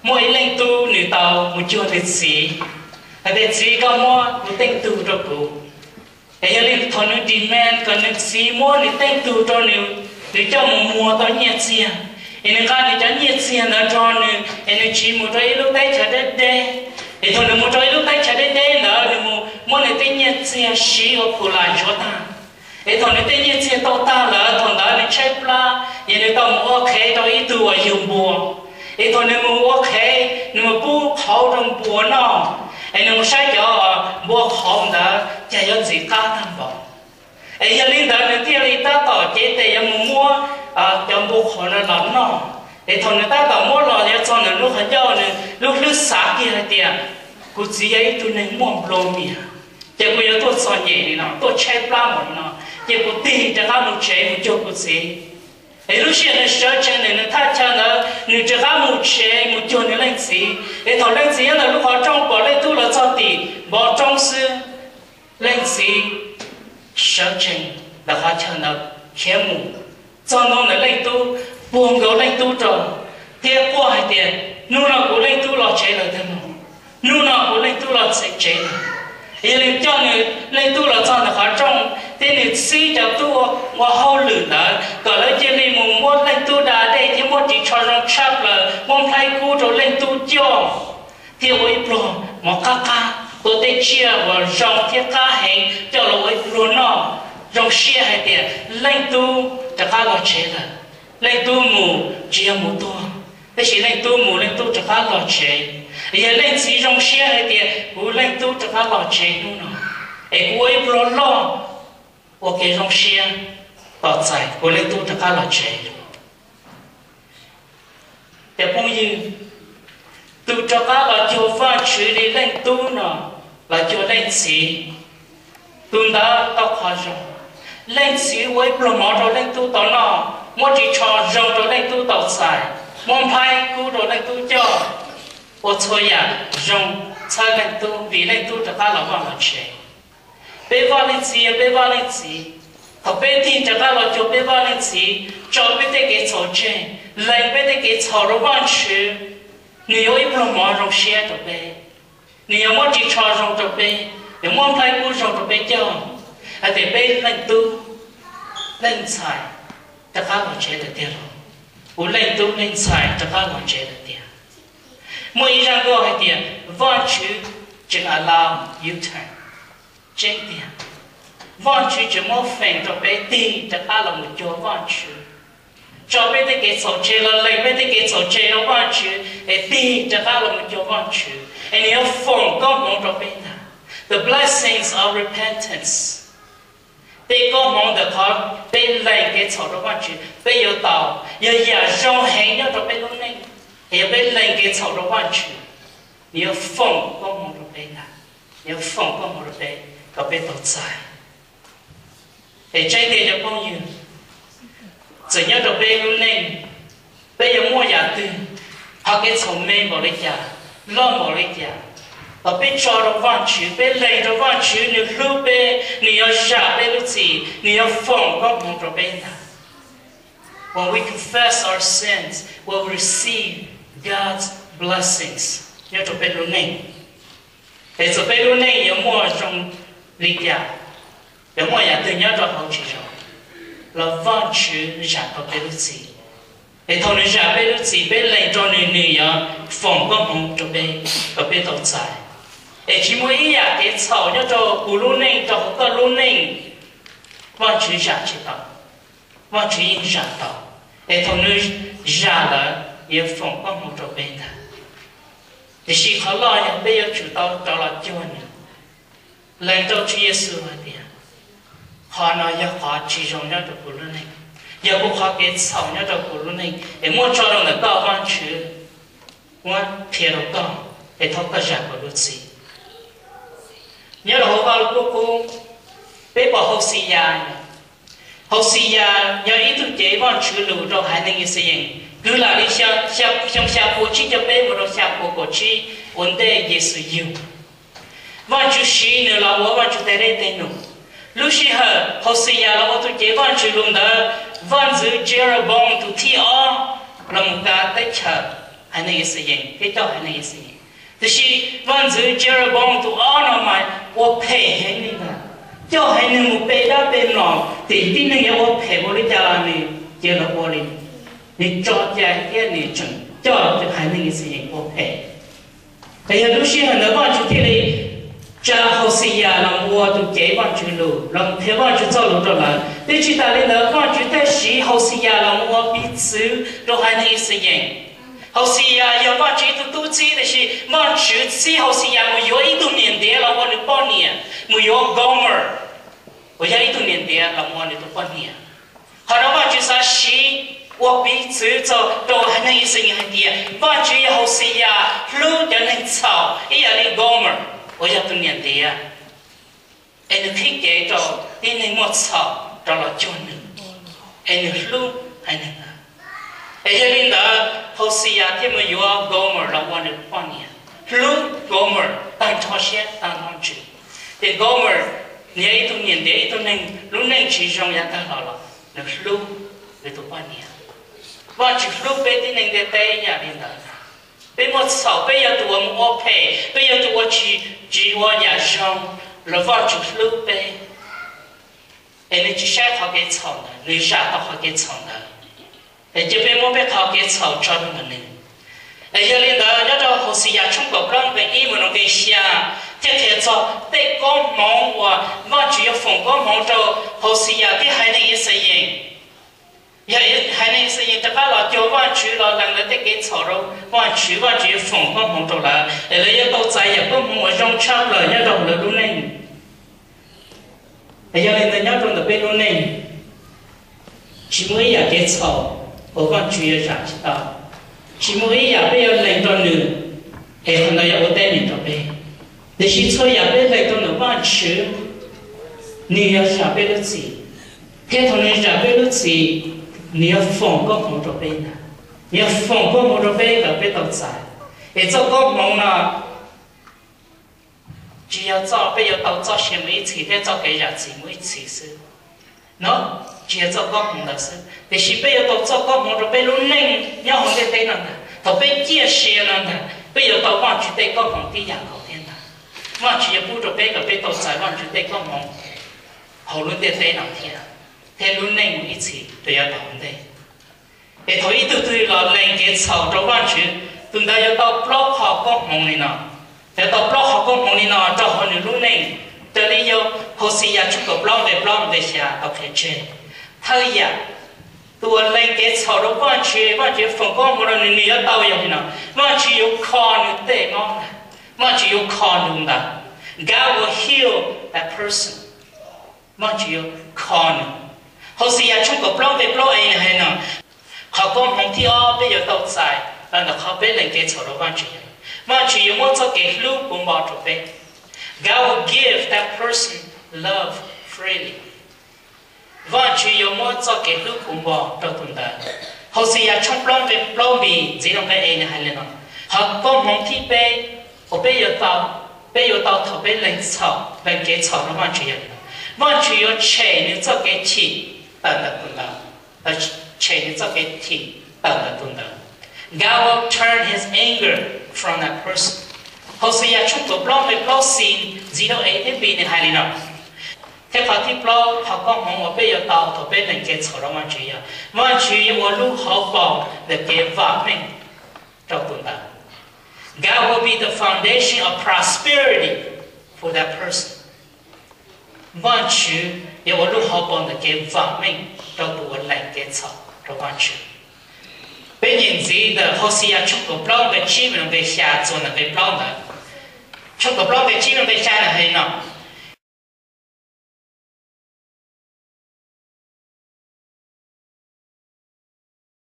Muaj ib leej tub nws tau mus cuag nws txiv hais tias, Txiv, koj muab kuv teej tug rau kuv. Es yog li thaum nws demand kom nws txiv muab nws teej tug rau nws, nws coj mus muag tau nyiaj txiag, es nws nqa nws cov nyiaj txiag ntawd nrog nws es nws tsiv mus rau ib lub teb chaws deb deb. Es thaum nws mus rau ib lub teb chaws deb deb ntawd, nws mus muab nws tej nyiaj txiag siv ua phu las ntsuav tag. Es thaum nws tej nyiaj txiag tau tag lawm, thaum ntawd nws tshaib plab, es nws tau mus ua qhev rau ib tug uas yug npua. Es thaum nws mus ua qhev, nws mus pub qhauv rau npua noj, es nws mus saib cov npua qhauv ntawd cas yuav ntxim qab tag npaum. Es yog li ntawd nws thiaj li tab tom cev tes yuav mus muab cov npua qhauv no los noj. Es thaum nws tab tom muab los yuav txog ntawm lub qhov ncauj, nws lub hlwb xav kiag hais tias, Kuv txiv yog ib tug neeg muaj nplua mias, ces kuv yuav tuaj txom nyem li no, tuaj tshaib plab npaum li no, ces kuv tig rov qab mus tsev mus cuag kuv txiv. Es lub sij hawm nws sawv tsees ntawm nws thaj chaw ntawd, nws rov qab mus tsev mus cuag nws leej txiv. Es thaum leej txiv nyob ntawm lub qhov rooj pom leej tub los txog tim npoo roob xwb, leej txiv sawv tsees ntawm qhov chaw ntawd khiav mus txog ntua ntawm leej tub, puag nkaus leej tub rau, thiab quaj hais tias, Hnub no kuv leej tub los tsev lawm tiag los, hnub no kuv leej tub los tsev lawm. Yog li coj nws leej tub los txog ntawm qhov rooj, thiab nws txib cov tub ua hauj lwm ntawd kom lawv cia li mus muab leej tub da dej thiab muab ris tsho zoo tshaj plaws, muab nplhaib kub rau leej tub coj, thiab ua ib pluag mov qab qab, tua tej tsiaj uas zoo thiab qab heev coj los ua ib pluag noj. Zoo siab hais tias leej tub rov qab los tsev lawm. Leej tub mus tsis yog mus tuag, tab sis leej tub mus leej tub rov qab los tsev. Yog leej txiv zoo siab hais tias, Kuv leej tub rov qab los tsev hnub no, es kuv ua ib pluag loj ua kev zoo siab tos txais kuv leej tub rov qab los tsev. Cov phooj ywg, tus rov qab los cuag Vajtswv li leej tub no los cuag leej txiv, tus ntawd tau qhov zoo. Leej txiv ua ib pluag mov rau leej tub tau noj, muab ris tsho zoo rau leej tub tau txais, muab nplhaib kub rau leej tub coj, ua txhua yam zoo txhawb leej tub vim leej tub rov qab los vaj los tsev. Peb vaj leej txiv yog peb vaj leej txiv, thaum peb tig rov qab los cuag peb vaj leej txiv, tso peb tej kev txhaum tseg, lees peb tej kev txhaum rau Vajtswv, nws yuav ua ib pluag mov zoo siab rau peb, nws yuav muab ris tsho zoo rau peb, yuav muab nplhaib kub zoo rau peb coj, hais tias peb leej tub leej ntxhais rov qab los tsev lawm tiag los, kuv leej tub leej ntxhais rov qab los tsev lawm tiag. Muaj ib zaj nkauj hais tias, Vajtswv tseem allow U-turn, tseeb tiag. Vajtswv tseem muab feem rau peb tig rov qab los mus cuag Vajtswv, tso peb tej kev txhaum tseg los lees peb tej kev txhaum tseg rau Vajtswv es tig rov qab los mus cuag Vajtswv, es nws yuav foom koob hmoov rau peb ntag. The blessings of repentance. Tej koob hmoov ntawm qhov peb lees kev txhaum rau Vajtswv peb yuav tau, yog yam zoo heev nyob rau peb lub neej. Es yog peb lees kev txhaum rau Vajtswv, nws yuav foom koob hmoov rau peb ntag, nws yuav foom koob hmoov rau peb kom peb tau txais. Es tseeb tiag cov phooj ywg, txawm nyob rau peb lub neej, peb yuav muaj yam twg, qhov kev txhaum me npaum li cas, loj npaum li cas, thaum peb tso rau Vajtswv, peb lees rau Vajtswv, nws hlub peb, nws yuav zam peb lub txim, nws yuav foom koob hmoov rau peb ntag. When we confess our sins, we will receive God's blessings nyob rau peb lub neej. Es txawm peb lub neej yuav muaj zoo li cas, yuav muaj yam twg nyob rau hauv tsis zoo, los Vajtswv zam tau peb lub txim. Es thaum nws zam peb lub txim, peb lees rau nws, nws yuav foom koob hmoov rau peb kom peb tau txais. Es tsis muaj ib yam kev txhaum nyob rau kuv lub neej, rau hauv koj lub neej, Vajtswv zam tsis tau. Vajtswv yeej zam tau. Es thaum nws zam lawm, yuav foom koob hmoov rau peb ntag. Tiam sis qhov loj yog peb yuav tsum tau rov los cuag nws, lees rau Tswv Yexus hais tias, qhov no yog qhov tsis zoo nyob rau kuv lub neej, yog kuv qhov kev txhaum nyob rau kuv lub neej es muab tso rau ntawm koj Vajtswv, muab qhia rau koj, es thov koj zam kuv lub txim. Nyob rau hauv Vaj Lug Kub Qub, peb pom Hauxiyas, Hauxiyas yog ib tug cev Vajtswv lus rau haiv neeg Yixalayees kwv lam li xyoo xya puas tsib caug peb mus rau xya puas kaum tsib ua ntej Yexus yug. Vajtswv siv nws los ua Vajtswv tes dej tes num. Lub sij hawm Hauxiyas los ua tus cev Vajtswv lus ntawd, vaj ntxwv Jeroboam tus thib ob los mus kav teb chaws. haiv neeg Yixayees thiab coj haiv neeg Yixayees. Tiam sis vaj ntxwv Jeroboam tus ob no mas ua phem heev li ntag, coj haiv neeg mus pe dab pe mlom, tim tib neeg yuav ua phem ua li cas los nws cia li ua li, nws tso cai thiab nws tseem coj haiv neeg Yixayees ua phem. Ces yog lub sij hawm ntawd Vajtswv thiaj li tsa Hauxiyas los mus ua tus cev Vajtswv lus, los mus qhia Vajtswv txoj lus rau lawv. Thiab tsis tas li ntawd Vajtswv thiaj siv Hauxiyas los mus ua piv txwv rau haiv neeg Yixayees. Hauxiyas yog Vajtswv ib tug tub txib, tiam sis Vajtswv txib Hauxiyas mus yuav ib tug niam ntiav los ua nws poj niam, mus yuav Gomer uas yog ib tug niam ntiav los ua nws tus poj niam. Qhov no Vajtswv xav siv ua piv txwv txog rau haiv neeg Yixayees hais tias Vajtswv yog Hauxiyas hlub cov neeg txhaum ib yam li Gomer uas yog tus niam ntiav, es nws qhib kev rau tib neeg muaj txhaum rov los cuag nws, es nws hlub haiv neeg ntawd. Es yog li ntawd Hauxiyas thiaj mus yuav Gomer los ua nws poj niam, hlub Gomer tag nrho siab tag nrho ntsws. Ces Gomer nws yog ib tug niam ntiav, ib tug neeg lub neej tsis zoo yav tag los los nws hlub nws tus poj niam. Vajtswv hlub peb tib neeg ntiaj teb ib yam li ntawd. Peb muaj txhaum, peb yog tus uas mus ua phem, peb yog tus uas tsis, tsis ua yam zoo, los Vajtswv hlub peb, es nws tsis saib qhov kev txhaum ntawd, nws zam tau qhov kev txhaum ntawd, es cia peb muab peb qhov kev txhaum tso rau ntawm nws. Es yog li ntawd nyob rau Hauxiyas tshooj kaum plaub nqe ib mus rau nqe xya thiaj qhia txog tej koob hmoov uas Vajtswv yuav foom koob hmoov rau Hauxiyas thiab haiv neeg Yixayees. Yog haiv neeg Yixayees rov qab los cuag Vajtswv los lees lawv tej kev txhaum rau Vajtswv, Vajtswv yuav foom koob hmoov rau lawv, es lawv yuav tau txais yam koob hmoov uas zoo tshaj plaws nyob rau lawv lub neej. Es yog li ntawd nyob rau ntawm peb lub neej, tsis muaj ib yam kev txhaum uas Vajtswv yuav zam tsis tau, tsis muaj ib yam peb yuav lees rau nws es qhov ntawd yuav ua teeb meem rau peb. Tiam sis txhua yam peb lees rau ntawm Vajtswv, nws yuav zam peb lub txim, thiab thaum nws zam peb lub txim, nws yuav foom koob hmoov rau peb ntag, nws yuav foom koob hmoov rau peb kom peb tau txais. Es txoj koob hmoov no tsis yog txoj peb yuav tau txoj sia mus ib txhis thiab txoj kev zam txim mus ib txhis xwb. No tsis yog txoj koob hmoov ntawd xwb, tiam sis peb yuav tau txoj koob hmoov rau peb lub neej nyob hauv ntiaj teb no ntag. Thaum peb ciaj sia no ntag, peb yuav tau Vajtswv tej koob hmoov tib yam nkaus thiab ntag. Vajtswv yuav pub rau peb kom peb tau txais Vajtswv tej koob hmoov hauv lub ntiaj teb no thiab, thiab lub neej mus ib txhis rau yav tom ntej. Es thaum ib tug twg los lees kev txhaum rau Vajtswv, tus ntawd yuav tau plaub qhov koob hmoov li no. Yuav tau plaub qhov koob hmoov li no rau hauv nws lub neej, raws li yog Hauxiyas tshooj kaum plaub nqe plaub nqe xya tau qhia tseg. Thawj yam, tus uas lees kev txhaum rau Vajtswv, Vajtswv foom koob hmoov rau nws, nws yuav tau yog li no, Vajtswv yuav kho nws tej mob ntawd, Vajtswv yuav kho nws ntawd. God will heal that person. Vajtswv yuav kho nws. Hauxiyas tshooj kaum plaub nqe plaub hais no, qhov koob hmoov thib ob peb yuav tau txais los ntawm qhov peb lees kev txhaum rau Vajtswv, Vajtswv yuav muab txoj kev hlub puv npo rau peb. God will give that person love freely. Vajtswv yuav muab txoj kev hlub puv npo rau tus ntawd. Hauxiyas tshooj plaub nqe plaub nqe ntxiv rau nqe e nws hais li no, qhov koob hmoov thib peb uas peb yuav tau, peb yuav tau thaum peb lees txhaum, lees kev txhaum rau Vajtswv yog li no, Vajtswv yuav tshem nws txoj kev chim tawm ntawm tus ntawd, tshem nws txoj kev chim tawm ntawm tus ntawd. God will turn his anger from that person. Hauxiyas tshooj kaum plaub nqe plaub xi ntxiv rau e thiab nqe nws hais li no, thiab qhov thib plaub qhov koob hmoov uas peb yuav tau thaum peb lees kev txhaum rau Vajtswv yog, Vajtswv yuav ua lub hauv paus ntawm kev vam meej rau tus ntawd. God will be the foundation of prosperity for that person. Vajtswv yuav ua lub hauv paus ntawm kev vam meej rau tus uas lees kev txhaum rau Vajtswv. Peb nyeem ntxiv ntawm Hauxiyas tshooj kaum plaub nqe tsib mus rau nqe xya txuas ntawm nqe plaub ntawd. Tshooj kaum plaub nqe tsib mus nqe xya ntawd hais li no,